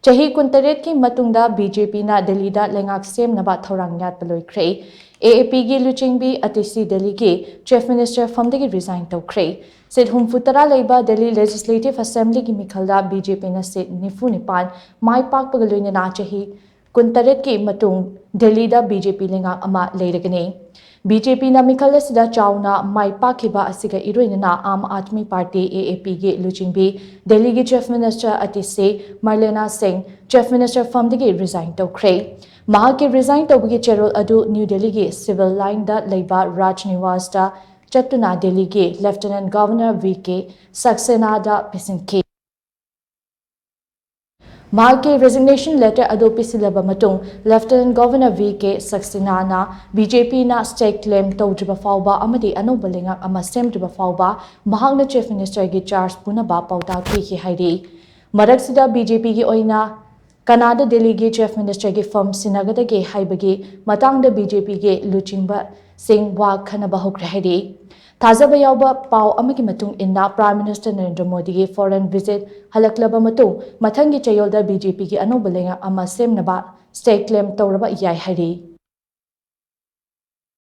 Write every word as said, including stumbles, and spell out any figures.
ꯆꯍꯤ ꯀꯨꯟꯇꯔꯦꯠꯀꯤ ꯃꯇꯨꯡꯗ B J ꯄꯤꯅ ꯗꯦꯜꯂꯤꯗ ꯂꯩꯉꯥꯛ ꯁꯦꯝꯅꯕ ꯊꯧꯔꯥꯡ ꯌꯥꯠꯄ ꯂꯣꯏꯈ꯭ꯔꯦ꯫ ꯑꯦ ꯑꯦ ꯄꯤꯒꯤ ꯂꯨꯆꯤꯡꯕꯤ ꯑꯇꯤꯁꯤ ꯗꯦꯜꯂꯤꯒꯤ ꯆꯤꯐ ꯃꯤꯅꯤꯁꯇꯔ ꯐꯝꯗꯒꯤ ꯔꯤꯖꯥꯏꯟ ꯇꯧꯈ꯭ꯔꯦ꯫ ꯁꯤꯠ ꯍꯨꯝꯐꯨ ꯇꯔꯥ ꯂꯩꯕ ꯗꯦꯜꯂꯤ ꯂꯦꯖꯤꯁꯂꯦꯇꯤꯚ ꯑꯦꯁꯦꯝꯕ꯭ꯂꯤꯒꯤ ꯃꯤꯈꯜꯗ ꯕꯤ ꯖꯦ ꯄꯤꯅ ꯁꯤꯠ ꯅꯤꯐꯨ ꯅꯤꯄꯥꯟ ꯃꯥꯏ ꯄꯥꯛꯄꯒ ꯂꯣꯏꯅꯅ ꯆꯍꯤ ꯀꯨꯟꯇꯔꯦꯠꯀꯤ ꯃꯇꯨꯡ ꯗꯦꯜꯂꯤꯗ ꯕꯤ ꯖꯦ ꯄꯤ ꯂꯩꯉꯥꯛ ꯑꯃ ꯂꯩꯔꯒꯅꯤ꯫ ꯕꯤ ꯖꯦ ꯄꯤꯅ ꯃꯤꯈꯜ ꯑꯁꯤꯗ ꯆꯥꯎꯅ ꯃꯥꯏ ꯄꯥꯛꯈꯤꯕ ꯑꯁꯤꯒ ꯏꯔꯣꯏꯅꯅ ꯑꯥꯝ ꯑꯥꯗꯃꯤ ꯄꯥꯔꯇꯤ, ꯑꯦ ꯑꯦ ꯄꯤꯒꯤ ꯂꯨꯆꯤꯡꯕꯤ ꯗꯦꯜꯂꯤꯒꯤ ꯆꯤꯐ ꯃꯤꯅꯤꯁꯇꯔ ꯑꯇꯤꯁꯤ ꯃꯔꯂꯦꯅꯥ ꯁꯤꯡ ꯆꯤꯐ ꯃꯤꯅꯤꯁꯇꯔ ꯐꯝꯗꯒꯤ ꯔꯤꯖꯥꯏꯟ ꯇꯧꯈ꯭ꯔꯦ꯫ ꯃꯍꯥꯛꯀꯤ ꯔꯤꯖꯥꯏꯟ ꯇꯧꯕꯒꯤ ꯆꯦꯔꯣꯜ ꯑꯗꯨ ꯅ꯭ꯌꯨ ꯗꯦꯜꯂꯤꯒꯤ ꯁꯤꯚꯤꯜ ꯂꯥꯏꯟꯗ ꯂꯩꯕ ꯔꯥꯖ ꯅꯤꯋꯥꯁꯇ ꯆꯠꯇꯨꯅ ꯗꯦꯜꯂꯤꯒꯤ ꯂꯦꯐꯇꯤꯅꯦꯟꯠ ꯒꯚꯔꯅꯔ ꯚꯤ ꯀꯦ ꯁꯛꯁꯦꯅꯥꯗ ꯄꯤꯁꯤꯟꯈꯤ꯫ ꯃꯍꯥꯛꯀꯤ ꯔꯦꯖꯤꯒꯅꯦꯁꯟ ꯂꯦꯇꯔ ꯑꯗꯨ ꯄꯤꯁꯤꯜꯂꯕ ꯃꯇꯨꯡ, ꯂꯦꯐꯇꯤꯅꯦꯟꯠ ꯒꯚꯔꯅꯔ ꯚꯤ ꯀꯦ ꯁꯛꯁꯦꯅꯥꯅ ꯕꯤ ꯖꯦ ꯄꯤꯅ ꯁ꯭ꯇꯦꯠ ꯀ꯭ꯂꯦꯝ ꯇꯧꯗ꯭ꯔꯤꯕ ꯐꯥꯎꯕ ꯑꯃꯗꯤ ꯑꯅꯧꯕ ꯂꯩꯉꯥꯛ ꯑꯃ ꯁꯦꯝꯗ꯭ꯔꯤꯕ ꯐꯥꯎꯕ ꯃꯍꯥꯛꯅ ꯆꯤꯐ ꯃꯤꯅꯤꯁꯇꯔꯒꯤ ꯆꯥꯔꯖ ꯄꯨꯅꯕ ꯄꯥꯎꯇꯥꯛ ꯄꯤꯈꯤ ꯍꯥꯏꯔꯤ꯫ ꯃꯔꯛꯁꯤꯗ ꯕꯤ ꯖꯦ ꯄꯤꯒꯤ ꯑꯣꯏꯅ ꯀꯅꯥꯗ ꯗꯦꯜꯂꯤꯒꯤ ꯆꯤꯐ ꯃꯤꯅꯤꯁꯇꯔꯒꯤ ꯐꯝ ꯁꯤꯟꯅꯒꯗꯒꯦ ꯍꯥꯏꯕꯒꯤ ꯃꯇꯥꯡꯗ ꯕꯤ ꯖꯦ ꯄꯤꯒꯤ ꯂꯨꯆꯤꯡꯕꯁꯤꯡ ꯋꯥ ꯈꯟꯅꯕ ꯍꯧꯈ꯭ꯔꯦ ꯍꯥꯏꯔꯤ꯫ ꯊꯥꯖꯕ ꯌꯥꯎꯕ ꯄꯥꯎ ꯑꯃꯒꯤ ꯃꯇꯨꯡ ꯏꯟꯅ, ꯄ꯭ꯔꯥꯏꯝ ꯃꯤꯅꯤꯁꯇꯔ ꯅꯔꯦꯟꯗ꯭ꯔ ꯃꯣꯗꯤꯒꯤ ꯐꯣꯔꯦꯟ ꯚꯤꯖꯤꯠ ꯍꯜꯂꯛꯂꯕ ꯃꯇꯨꯡ, ꯃꯊꯪꯒꯤ ꯆꯌꯣꯜꯗ ꯕꯤ ꯖꯦ ꯄꯤꯒꯤ ꯑꯅꯧꯕ ꯂꯩꯉꯥꯛ ꯑꯃ ꯁꯦꯝꯅꯕ ꯁ꯭ꯇꯦꯠ ꯀ꯭ꯂꯦꯝ ꯇꯧꯔꯕ ꯌꯥꯏ ꯍꯥꯏꯔꯤ꯫